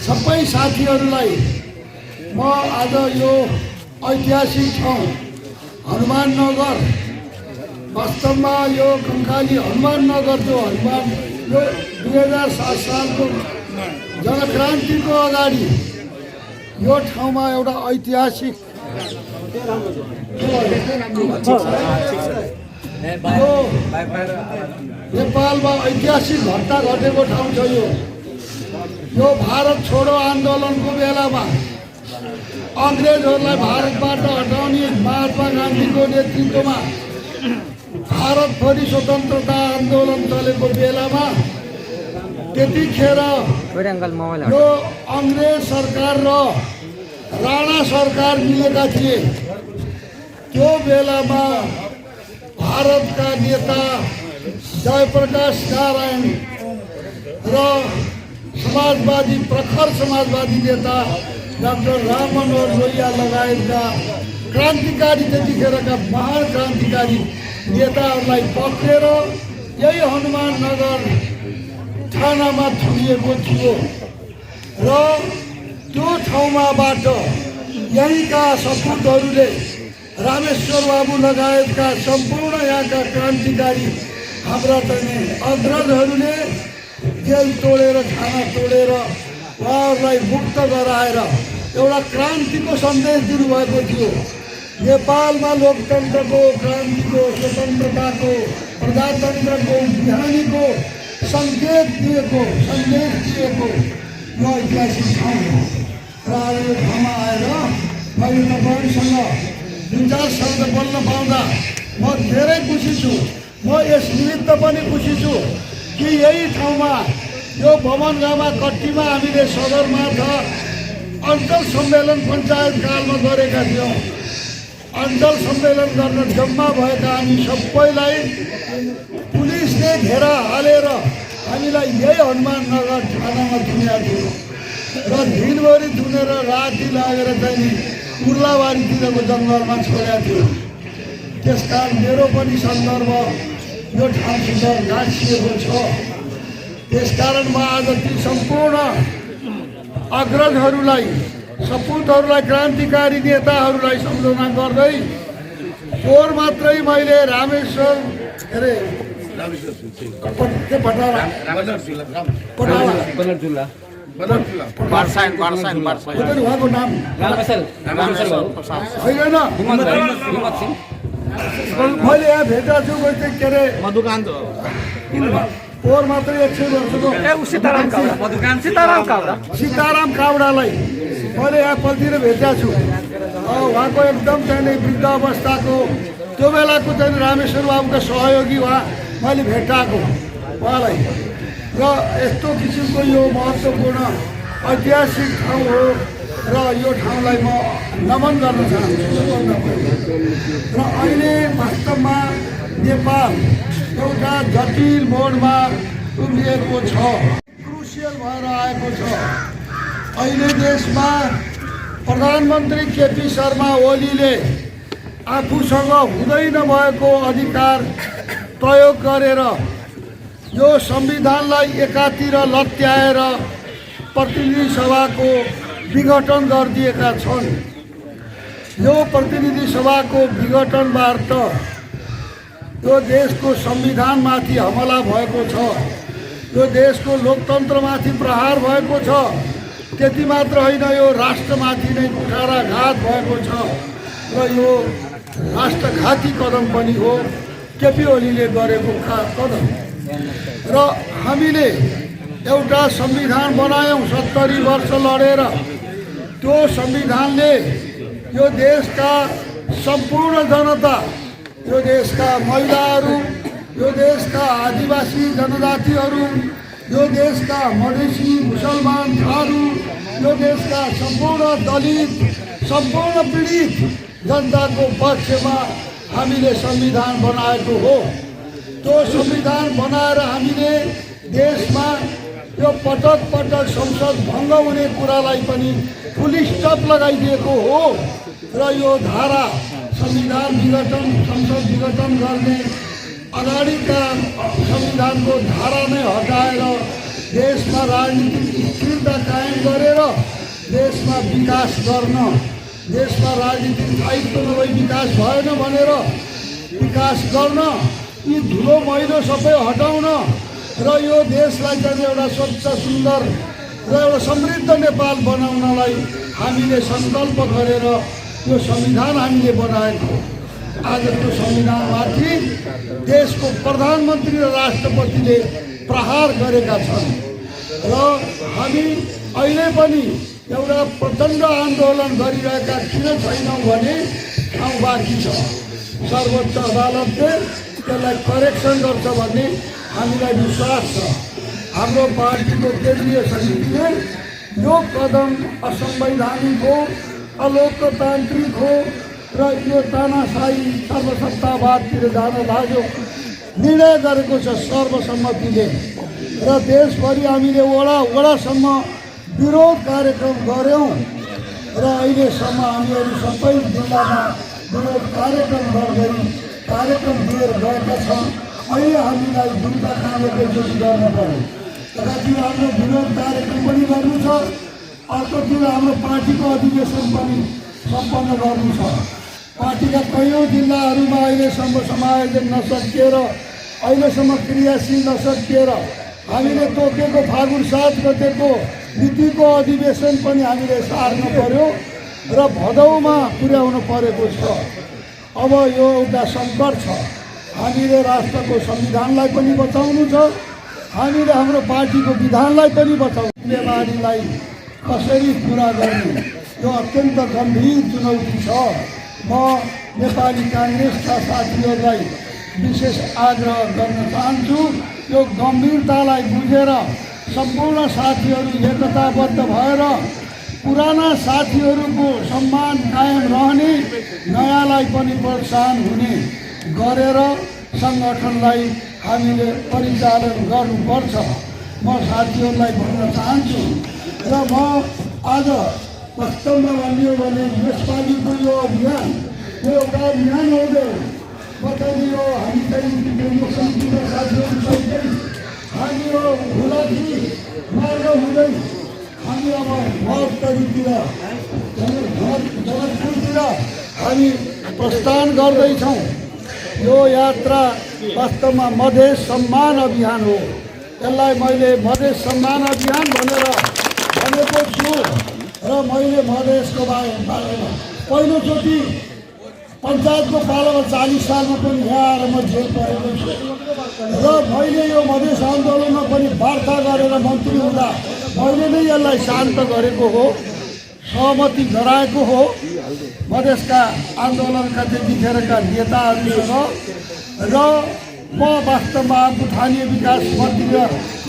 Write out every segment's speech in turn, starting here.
सबै साथीहरूलाई म आज यो ऐतिहासिक ठाउँ हनुमाननगर, वास्तवमा यो कंकाली हनुमाननगर जो हनुमान यो 2007 सालको जनक्रान्तिको अगाडि यो ठाउँमा एउटा ऐतिहासिक यो नेपालमा ऐतिहासिक घटना घटेको ठाउँ छ। यो भारत छोडो आन्दोलनको बेलामा अंग्रेजहरूलाई भारतबाट हटाउने महात्मा गान्धीको नेतृत्वमा भारतभरि स्वतन्त्रता आन्दोलन चलेको बेलामा त्यतिखेर यो अंग्रेज सरकार र राणा सरकार मिलेका थिए। त्यो बेलामा भारतका नेता जयप्रकाश नारायण र समाजवादी प्रखर समाजवादी नेता डाक्टर राम मनोहर लोहिया लगायतका क्रान्तिकारी त्यतिखेरका महान क्रान्तिकारी नेताहरूलाई पक्रेर यही हनुमाननगर थानामा थुनिएको थियो र त्यो ठाउँमाबाट यहीँका सपुतहरूले रामेश्वर बाबु लगायतका सम्पूर्ण यहाँका क्रान्तिकारी हाम्रा चाहिँ अग्रजहरूले जेल तोडेर थाना तोडेर उहाँहरूलाई मुक्त गराएर एउटा क्रान्तिको सन्देश दिनुभएको थियो। नेपालमा लोकतन्त्रको, क्रान्तिको, स्वतन्त्रताको, प्रजातन्त्रको, बिहानीको सन्देश दिएको यो ऐतिहासिक ठाउँ हो। र आज यो ठाउँमा आएर मैले तपाईँसँग 2-4 शब्द बोल्न पाउँदा म धेरै खुसी छु। म यस निमित्त पनि खुसी छु कि यही ठाउँमा यो भवनगामा कट्टीमा हामीले सदरमाथा अञ्चल सम्मेलन पञ्चायत कालमा गरेका थियौँ। अञ्चल सम्मेलन गर्न जम्मा भएका हामी सबैलाई पुलिसले घेरा हालेर हामीलाई यही हनुमाननगर थानामा थुनेका थियो र दिनभरि थुनेर राति लागेर चाहिँ उर्लाबारीतिरको जङ्गलमा छोडेका थियो। त्यसकारण मेरो पनि सन्दर्भ यो ठाउँसित गाँसिएको छ। त्यसकारण म आज ती सम्पूर्ण अग्रजहरूलाई, सपुतहरूलाई, क्रान्तिकारी नेताहरूलाई सम्झना गर्दै पोहोर मात्रै मैले रामेश्वर उहाँको नाम मैले यहाँ भेटेको छु। के अरे पोहोर मात्रै 100 वर्षको सीताराम कावडालाई मैले यहाँ पल्तिर भेटेको छु। उहाँको एकदम चाहिँ वृद्ध अवस्थाको त्यो बेलाको चाहिँ रामेश्वर बाबुका सहयोगी उहाँ मैले भेटाएको उहाँलाई। र यस्तो किसिमको यो महत्त्वपूर्ण ऐतिहासिक ठाउँ हो र यो ठाउँलाई म नमन गर्न चाहन्छु। र अहिले वास्तवमा नेपाल एउटा जटिल मोडमा उभिएको छ, क्रुसियल भएर आएको छ। अहिले देशमा प्रधानमन्त्री केपी शर्मा ओलीले आफूसँग हुँदै नभएको अधिकार प्रयोग गरेर यो संविधानलाई एकातिर लत्याएर प्रतिनिधि सभाको विघटन गरिदिएका छन्। यो प्रतिनिधि सभाको विघटनबाट यो देशको संविधानमाथि हमला भएको छ, यो देशको लोकतन्त्रमाथि प्रहार भएको छ। त्यति मात्र होइन, यो राष्ट्रमाथि नै कुठाराघात भएको छ र यो राष्ट्रघाती कदम पनि हो केपी ओलीले गरेको कदम। र हामीले एउटा संविधान बनायौँ 70 वर्ष लडेर। त्यो संविधानले यो देशका सम्पूर्ण जनता, यो देशका महिलाहरू, यो देशका आदिवासी जनजातिहरू, यो देशका मधेसी मुसलमान थारू, यो देशका सम्पूर्ण दलित, सम्पूर्ण पीडित जनताको पक्षमा हामीले संविधान बनाएको हो। त्यो संविधान बनाएर हामीले देशमा यो पटक पटक संसद भङ्ग हुने कुरालाई पनि फुल स्टप लगाइदिएको हो। र यो धारा संविधान विघटन, संसद विघटन गर्ने अगाडिका संविधानको धारा नै हटाएर देशमा राजनीतिक स्थिरता कायम गरेर देशमा विकास गर्न, देशमा राजनीतिक दायित्व नभई विकास भएन भनेर विकास गर्न, यी धुलो मैलो सबै हटाउन र यो देशलाई चाहिँ एउटा स्वच्छ सुन्दर र एउटा समृद्ध नेपाल बनाउनलाई हामीले सङ्कल्प गरेर यो संविधान हामीले बनाएको। आज त्यो संविधानमाथि देशको प्रधानमन्त्री र राष्ट्रपतिले प्रहार गरेका छन् र हामी अहिले पनि एउटा प्रचण्ड आन्दोलन गरिरहेका किन छैनौँ भने ठाउँ बाँकी छ। सर्वोच्च अदालतले त्यसलाई करेक्सन गर्छ भन्ने हामीलाई विश्वास छ। हाम्रो पार्टीको केन्द्रीय समितिले यो कदम असंवैधानिक हो, अलोकतान्त्रिक हो र यो तानाशाही सर्वसत्तावादतिर जान लाग्यो निर्णय गरेको छ सर्वसम्मतिले। र देशभरि हामीले वडासम्म विरोध कार्यक्रम गऱ्यौँ र अहिलेसम्म हामीहरू सबै जिल्लामा विरोध कार्यक्रम गर्दै कार्यक्रम दिएर गएका छौँ। अहिले हामीलाई दुईवटा काम एकैचोटि गर्न पर्यो। एकातिर हाम्रो विरोध कार्यक्रम पनि गर्नु छ, अर्कोतिर हाम्रो पार्टीको अधिवेशन पनि सम्पन्न गर्नु छ। पार्टीका कैयौँ जिल्लाहरूमा अहिलेसम्म समायोजन नसकिएर, अहिलेसम्म क्रियाशील नसकिएर हामीले तोकेको फागुन 7 गतेको नीतिको अधिवेशन पनि हामीले सार्नु पर्यो र भदौमा पुर्याउनु परेको छ। अब यो एउटा सङ्कट छ। हामीले राष्ट्रको संविधानलाई पनि बचाउनु छ, हामीले हाम्रो पार्टीको विधानलाई पनि बचाउनु। जिम्मेवारीलाई कसरी पुरा गर्ने यो अत्यन्त गम्भीर चुनौती छ। म नेपाली काङ्ग्रेसका साथीहरूलाई विशेष आग्रह गर्न चाहन्छु, यो गम्भीरतालाई बुझेर सम्पूर्ण साथीहरू एकताबद्ध भएर पुराना साथीहरूको सम्मान कायम रहने, नयाँलाई पनि प्रोत्साहन हुने गरेर सङ्गठनलाई हामीले परिचालन गर्नुपर्छ। म साथीहरूलाई भन्न चाहन्छु र म आज वास्तवमा भनियो भने यसपालिको यो अभियान एउटा अभियान हुँदै बताइयो। हामी चाहिँ समितिका साथीहरू सहितै हामी यो हुलाकी मार्ग हुँदै हामी अब महोत्तरीतिर जनकपुरतिर हामी प्रस्थान गर्दैछौँ। यो यात्रा वास्तवमा मधेस सम्मान अभियान हो। यसलाई मैले मधेस सम्मान अभियान भनेर भनेको छु र मैले मधेसको बारेमा पहिलोचोटि पञ्चायतको पालामा 40 सालमा पनि यहाँ आएर म जेल परेको छु र मैले यो मधेस आन्दोलनमा पनि वार्ता गरेर मन्त्री हुँदा मैले नै यसलाई शान्त गरेको हो, सहमति गराएको हो। मधेसका आन्दोलनका त्यतिखेरका नेताहरूसँग र म वास्तवमा स्थानीय विकास मन्त्री र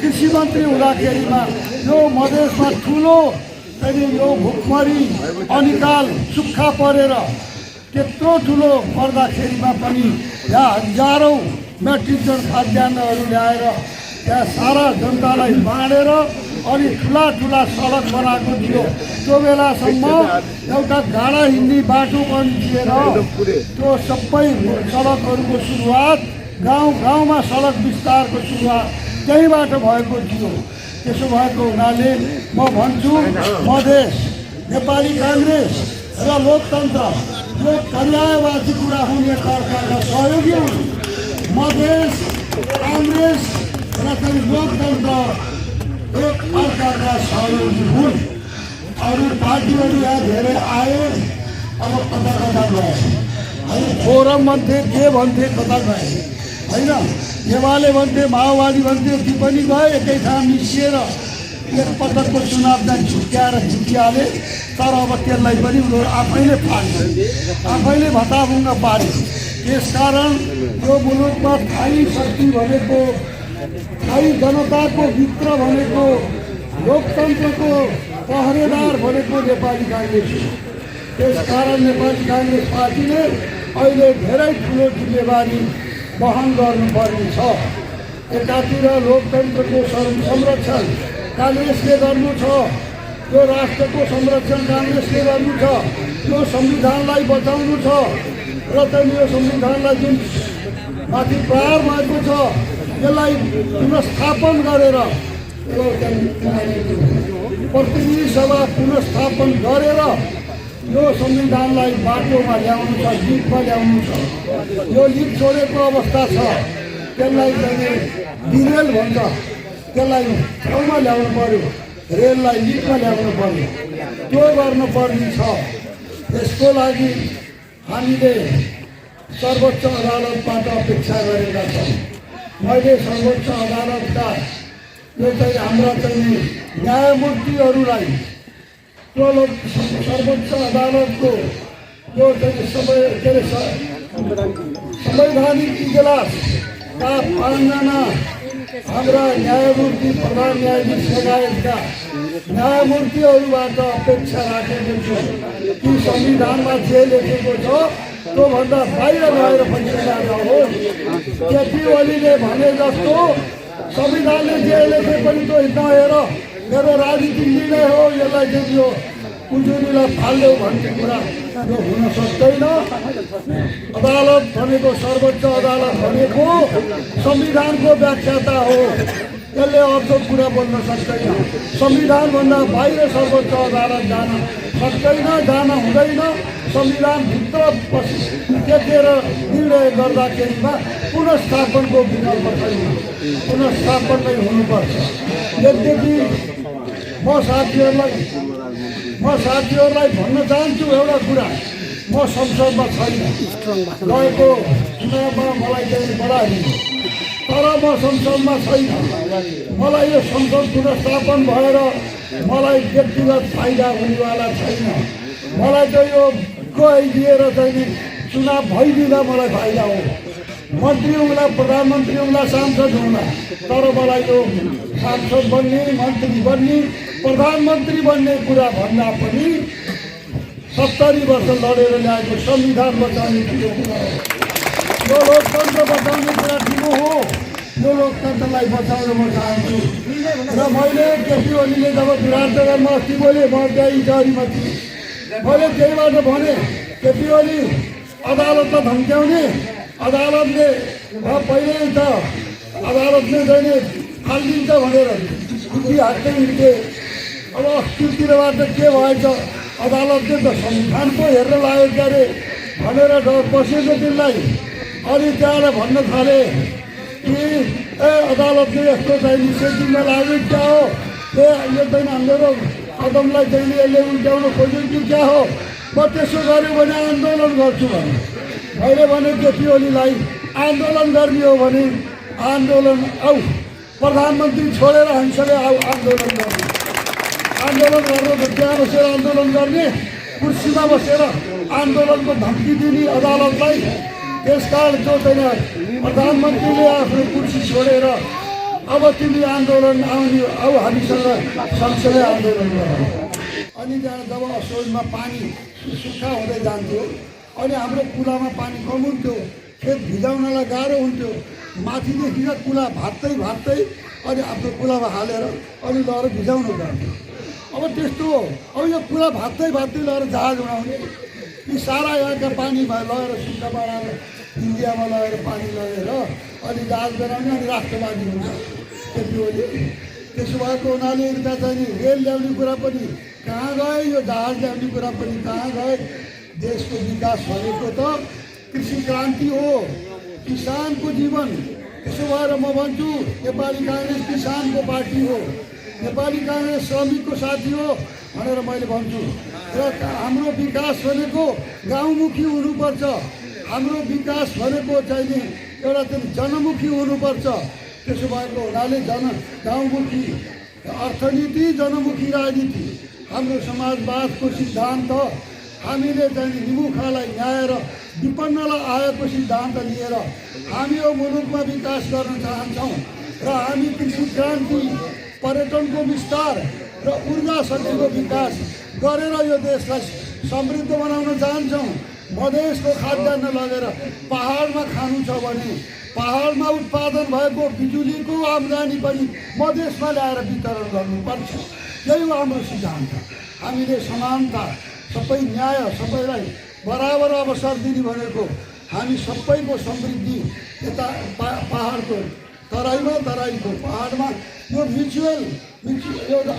कृषि मन्त्री हुँदाखेरिमा यो मधेसमा ठुलो यो भुकमरी अनिकाल सुक्खा परेर त्यत्रो ठुलो पर्दाखेरिमा पनि यहाँ हजारौँ मेट्रिक टन खाद्यान्नहरू ल्याएर त्यहाँ सारा जनतालाई बाँडेर अनि ठुला ठुला सडक बनाएको थियो। त्यो बेलासम्म एउटा गाडा हिँड्ने बाटो पनि थिएन। त्यो सबै सडकहरूको सुरुवात गाउँ गाउँमा सडक विस्तारको सुरुवात त्यहीँबाट भएको थियो। त्यसो भएको हुनाले म भन्छु मधेस, नेपाली काङ्ग्रेस र लोकतन्त्र यो पर्यायवाची कुरा हुन्, एकअर्काका सहयोगी हुन्। मधेस काङ्ग्रेस र चाहिँ लोकतन्त्र एकअर्काका सहयोगी हुन्। अरू पार्टीहरू यहाँ धेरै आए, अब कता कता गए, अनि फोरम भन्थे के भन्थे कता गए होइन। नेवाले भन्थे, माओवादी भन्थे, ती पनि गए एकै ठाउँ मिसिएर एकपटकको चुनाव चाहिँ झुक्क्याएर जितिहाले। तर अब त्यसलाई पनि उनीहरू आफैले फाल्छन्, आफैले भताभुङ्ग पारे। त्यसकारण यो मुलुकमा स्थायी शक्ति भनेको, स्थायी जनताको मित्र भनेको, लोकतन्त्रको पहरेदार भनेको नेपाली काङ्ग्रेस हो। त्यसकारण नेपाली काङ्ग्रेस पार्टीले अहिले धेरै ठुलो जिम्मेवारी वहन गर्नुपर्ने छ। एकातिर लोकतन्त्रको संरक्षण काङ्ग्रेसले गर्नु छ, यो राष्ट्रको संरक्षण काङ्ग्रेसले गर्नु छ, यो संविधानलाई बचाउनु छ र चाहिँ यो संविधानलाई जुन माथि प्रहार भएको छ यसलाई पुनर्स्थापन गरेर प्रतिनिधि सभा पुनर्स्थापन गरेर यो संविधानलाई बाटोमा ल्याउनु छ, लिकमा ल्याउनु छ। यो लिक छोडेको अवस्था छ, त्यसलाई चाहिँ डिरेल भन्छ, त्यसलाई ठाउँमा ल्याउनु पर्यो, रेललाई लिकमा ल्याउनु पर्यो, त्यो गर्नुपर्ने छ। यसको लागि हामीले सर्वोच्च अदालतबाट अपेक्षा गरेका छौँ। मैले सर्वोच्च अदालतका यो चाहिँ हाम्रा चाहिँ न्यायमूर्तिहरूलाई सर्वोच्च अदालतको यो चाहिँ संवैधानिक इजलासका 5 जना हाम्रा न्यायमूर्ति, प्रधान न्यायाधीश लगायतका न्यायमूर्तिहरूबाट अपेक्षा राखेको छु कि संविधानमा जे लेखेको छ त्योभन्दा बाहिर गएर फैसला नहोस्। केपी ओलीले भने जस्तो संविधानले जे लेखे पनि त्यो नहेर मेरो राजनीतिक निर्णय हो, यसलाई चाहिँ यो उजुरीलाई फाल्यो भन्ने कुरा यो हुन सक्दैन। अदालत भनेको, सर्वोच्च अदालत भनेको संविधानको व्याख्याता हो, यसले अर्को कुरा बोल्न सक्दैन। संविधानभन्दा बाहिर सर्वोच्च अदालत जान सक्दैन, जान हुँदैन। संविधानभित्र टेकेर निर्णय गर्दाखेरिमा पुनर्स्थापनको विकल्प छैन, पुनर्स्थापन नै हुनुपर्छ। यद्यपि म साथीहरूलाई भन्न चाहन्छु एउटा कुरा, म संसदमा छैन, गएको चुनावमा मलाई चाहिँ बढाइदिनु, तर म संसदमा छैन। मलाई यो संसद पुनर्स्थापन भएर मलाई व्यक्तिगत फाइदा हुनेवाला छैन। मलाई चाहिँ यो गइदिएर चाहिँ चुनाव भइदिँदा मलाई फाइदा हो, मन्त्री हुँला, प्रधानमन्त्री हुँला, सांसद हुँला, तर मलाई यो सांसद बन्ने, मन्त्री बन्ने, प्रधानमन्त्री बन्ने कुरा भन्दा पनि 70 वर्ष लडेर ल्याएको संविधान बचाउने ठुलो कुरा हो। यो लोकतन्त्र बचाउने कुरा ठुलो हो, यो लोकतन्त्रलाई बचाउन म चाहन्छु। र मैले केपी ओलीले जब विधानसभामा अस्ति बोले, म त्यही जरीमा थिएँ, मैले त्यहीबाट भने केपी ओली अदालतलाई धम्क्याउने, अदालतले पहिल्यै त अदालतले चाहिँ फालिदिन्छ भनेर बुद्धि हात्दै हिँड्थे। अब अस्तितिरबाट के भएछ, अदालतले त संविधान पो हेरेर लागेको अरे भनेर बसेको त्यसलाई। अनि त्यहाँबाट भन्न थाले कि अदालतले यस्तो चाहिँ सेटिङमा लाग्यो क्या हो, यो चाहिँ हाम्रो कदमलाई चाहिँ यसले उल्ट्याउन खोजेको क्या हो। म त्यसो गऱ्यो भने आन्दोलन गर्छु भने, मैले भने केपी ओलीलाई आन्दोलन गर्ने हो भने आन्दोलन आऊ, प्रधानमन्त्री छोडेर हामीसँगै आऊ आन्दोलन गर्ने। आन्दोलन गर्नु त त्यहाँ बसेर आन्दोलन गर्ने, कुर्सीमा बसेर आन्दोलनको धम्की दिने अदालतलाई। त्यसकारण जो चाहिँ प्रधानमन्त्रीले आफ्नो कुर्सी छोडेर अब तिमी आन्दोलन आउने आऊ, हामीसँग सँगसँगै आन्दोलन गर्नु। अनि त्यहाँ जब असोजमा पानी सुक्खा हुँदै जान्थ्यो, अनि हाम्रो कुलामा पानी कम हुन्थ्यो, खेत भिजाउनलाई गाह्रो हुन्थ्यो, माथिदेखि कुला भात्दै भात्दै अनि आफ्नो कुलामा हालेर अनि लगेर भिजाउनु पर्थ्यो। अब त्यस्तो हो, अब यो कुला भात्दै भात्दै लगेर जहाज उडाउने, यी सारा यहाँका पानी लगेर सुक्खा बढाएर इन्डियामा लगेर पानी लगेर अनि जहाज बनाउने, अनि राष्ट्रवादी हुन्छ केपी ओली। त्यसो भएको हुनाले यता चाहिँ रेल ल्याउने कुरा पनि कहाँ गए, यो जहाज ल्याउने कुरा पनि कहाँ गए। देशको विकास भनेको त कृषि क्रान्ति हो, किसानको जीवन। त्यसो भएर म भन्छु नेपाली काङ्ग्रेस किसानको पार्टी हो, नेपाली काङ्ग्रेस श्रमिकको साथी हो भनेर मैले भन्छु। र हाम्रो विकास भनेको गाउँमुखी हुनुपर्छ, हाम्रो विकास भनेको चाहिँ एउटा चाहिँ जनमुखी हुनुपर्छ। त्यसो भएको हुनाले गाउँमुखी अर्थनीति, जनमुखी राजनीति, हाम्रो समाजवादको सिद्धान्त, हामीले चाहिँ निमुखालाई न्याय र विपन्नलाई आएको सिद्धान्त लिएर हामी यो मुलुकमा विकास गर्न चाहन्छौँ। र हामी कृषि क्रान्ति, पर्यटनको विस्तार र ऊर्जा शक्तिको विकास गरेर यो देशलाई समृद्ध बनाउन चाहन्छौँ। मधेसको खाद्यान्न लगेर पहाडमा खानु छ भने पहाडमा उत्पादन भएको बिजुलीको आम्दानी पनि मधेसमा ल्याएर वितरण गर्नुपर्छ। यही हो हाम्रो सिद्धान्त। हामीले समानता, सबै न्याय, सबैलाई बराबर अवसर दिने भनेको हामी सबैको समृद्धि यता पहाडको तराईमा, तराईको पहाडमा, यो एउटा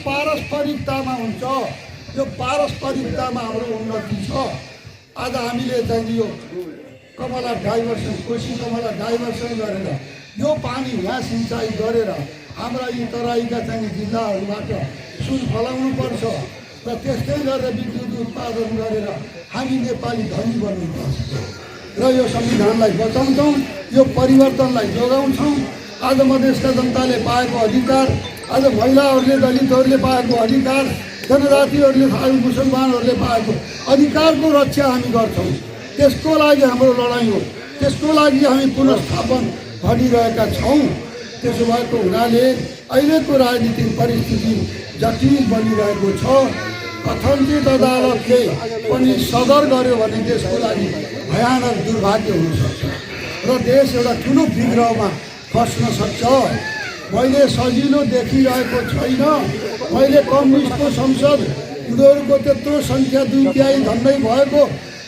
पारस्परिकतामा हुन्छ। यो पारस्परिकतामा हाम्रो उन्नति छ। आज हामीले चाहिँ यो कमला डाइभर्सन कोशी कमला डाइभर्सन गरेर यो पानी यहाँ सिँचाइ गरेर हाम्रा यी तराईका चाहिँ जिल्लाहरूबाट सुन फलाउनु पर्छ र त्यस्तै गरेर विद्युत उत्पादन गरेर हामी नेपाली धनी बन्नुपर्छ र यो संविधानलाई बचाउँछौँ, यो परिवर्तनलाई जोगाउँछौँ। आज मधेसका जनताले पाएको अधिकार, आज महिलाहरूले दलितहरूले पाएको अधिकार, जनजातिहरूले मुसलमानहरूले पाएको अधिकारको रक्षा हामी गर्छौँ। त्यसको लागि हाम्रो लडाइँ हो, त्यसको लागि हामी पुनर्स्थापन भनिरहेका छौँ। त्यसो भएको हुनाले अहिलेको राजनीतिक परिस्थिति जटिल बनिरहेको छ। कथनचित अदालतले पनि सदर गर्यो भने देशको लागि भयानक दुर्भाग्य हुनसक्छ र देश एउटा ठुलो विग्रहमा खस्न सक्छ। मैले सजिलो देखिरहेको छैन। मैले कम्युनिस्टको संसद, उनीहरूको त्यत्रो सङ्ख्या 2/3 झन्डै भएको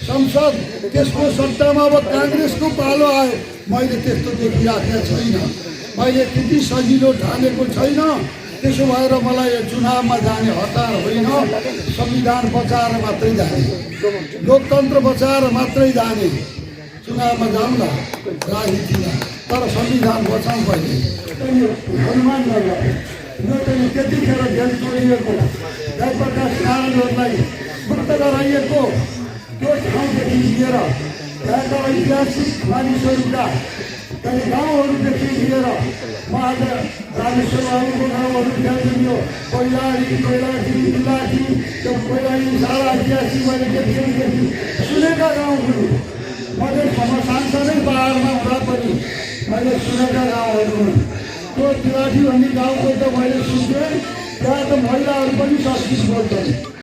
संसद, त्यसको सट्टामा अब काङ्ग्रेसको पालो आयो। मैले त्यस्तो देखिराखेको छैन। मैले त्यति सजिलो ठानेको छैन। त्यसो भएर मलाई यो चुनावमा जाने हतार होइन, संविधान बचाएर मात्रै जाने, लोकतन्त्र बचाएर मात्रै जाने। चुनावमा जाउँ न राजनीतिमा, तर संविधान बचाउँ पहिले। अनुमान नगर यो चाहिँ त्यतिखेर जेल छोडिएको जयप्रकाश नारायणहरूलाई मुक्त गराइएको त्यो ठाउँदेखि लिएर त्यहाँका ऐतिहासिक मानिसहरूका त्यहाँ गाउँहरूदेखि लिएर म आज रामेश्वर बाबुको गाउँहरू त्यहाँदेखि कोइलाडी बिलाटी त्यो कोइलाडी सारा ऐतिहासिक मैले देखि सुनेका गाउँहरू मधेसमा सांसदै पाहाडमा हुँदा पनि मैले सुनेका गाउँहरू त्यो बिलाटी भन्ने गाउँको त मैले सुनेँ। त्यहाँ त महिलाहरू पनि संस्कृत बोल्छन्।